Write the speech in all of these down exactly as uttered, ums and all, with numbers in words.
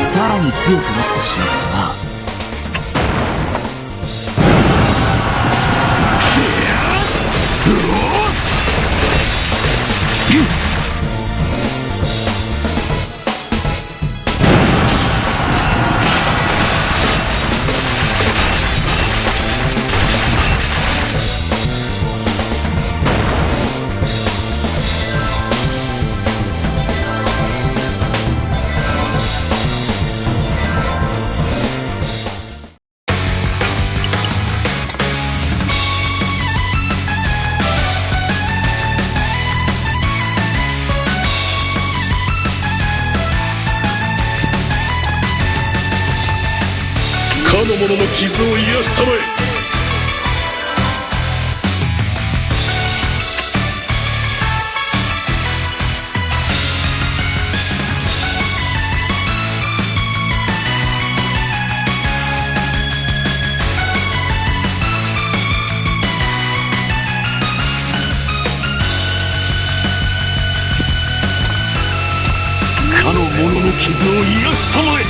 さらに強くなってしまったな。かの者の傷を癒したまえ。かの者の傷を癒したまえ。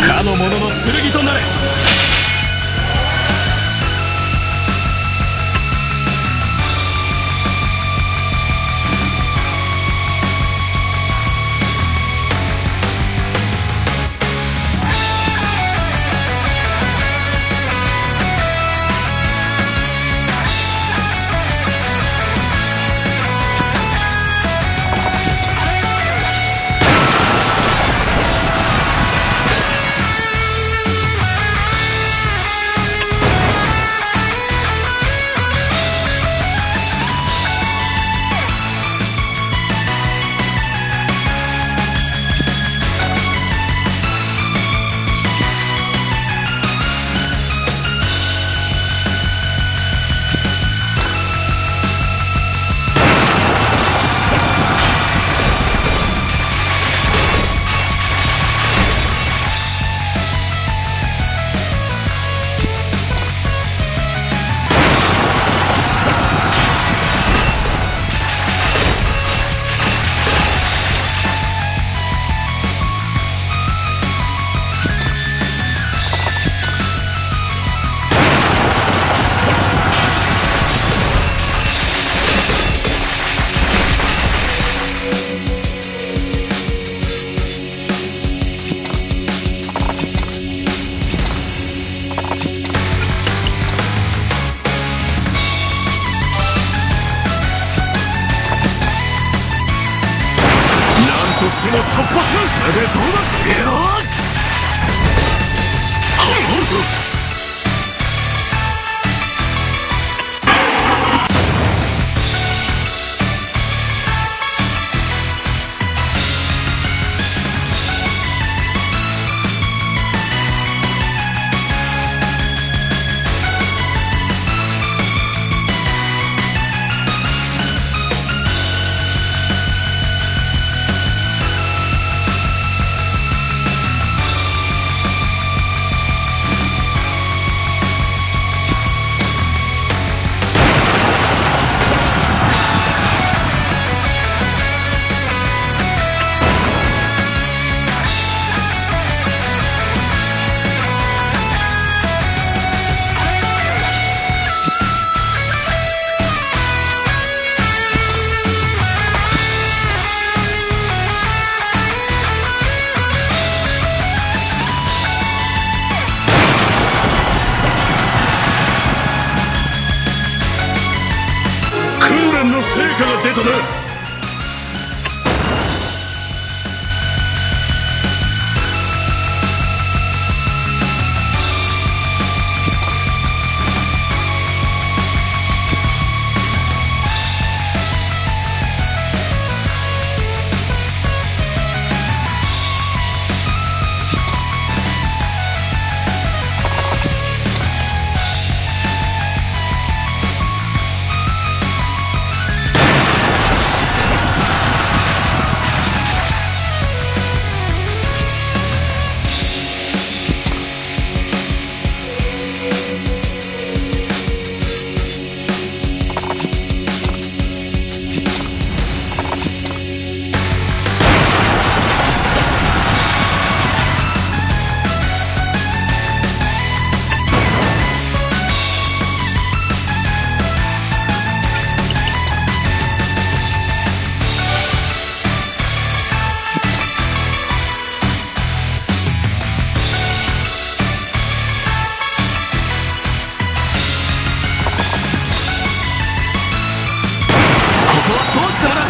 かの者の剣となれ。そしても突破する。これでどうだ。いや。訓練の成果が出たな。ここは当時からだ。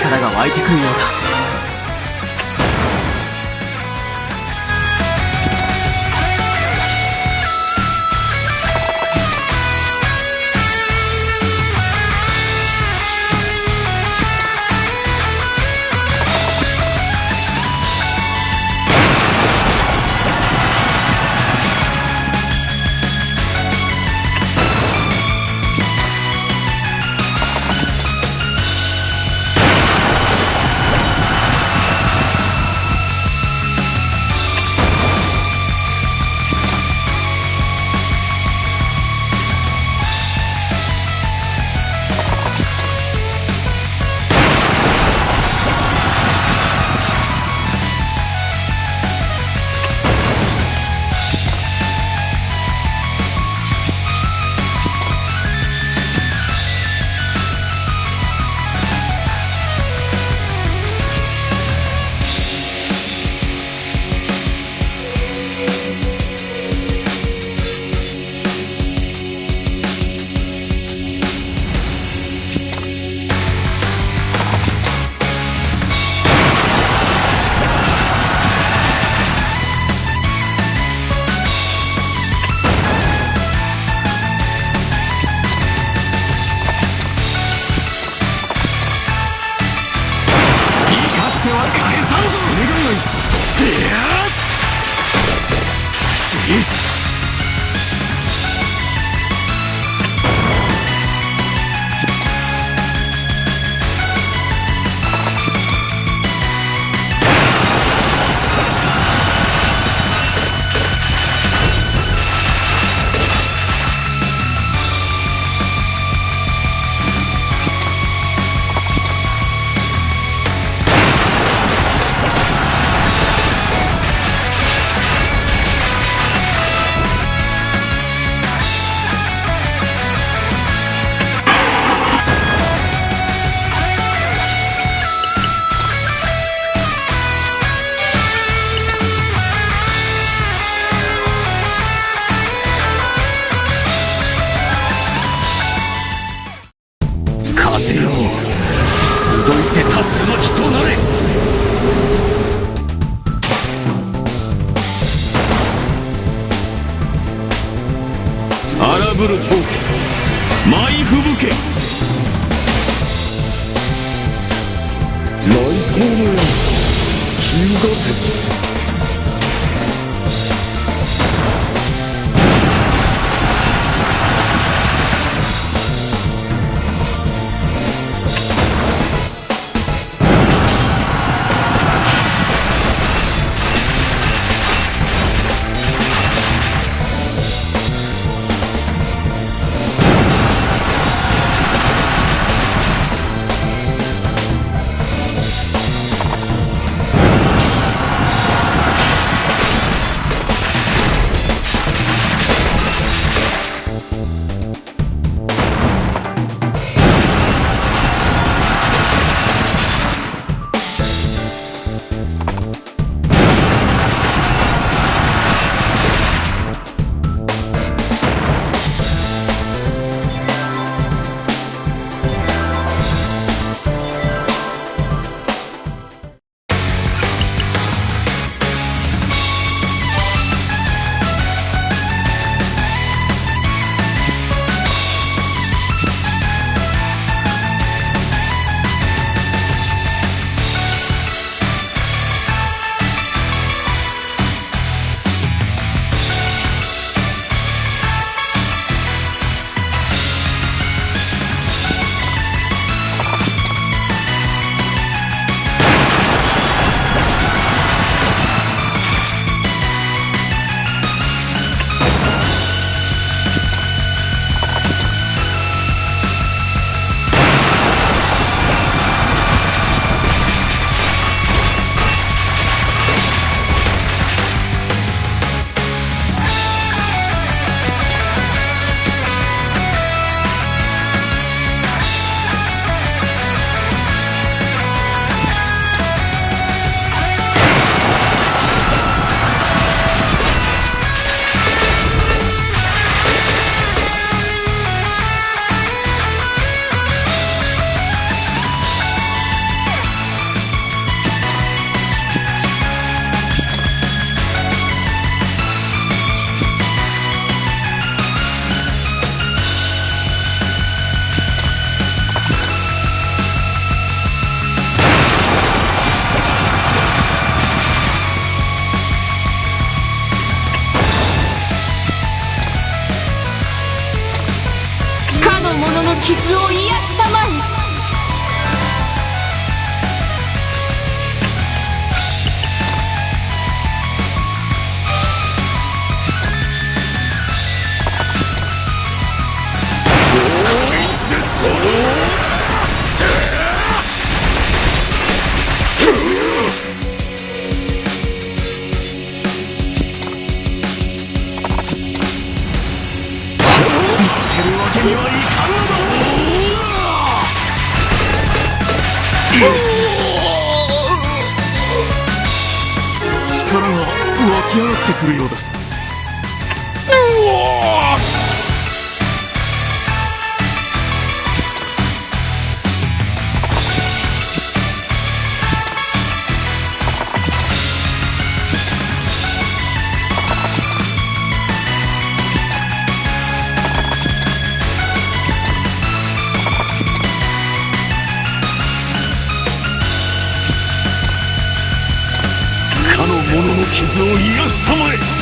力が湧いてくるようだ。ると、舞い吹雪け。雷光のように突き動かせ。かの者の傷を癒したまえ。負けるわけにはいかんのだ。力が湧き上がってくるようです。かの者の傷を癒やしたまえ。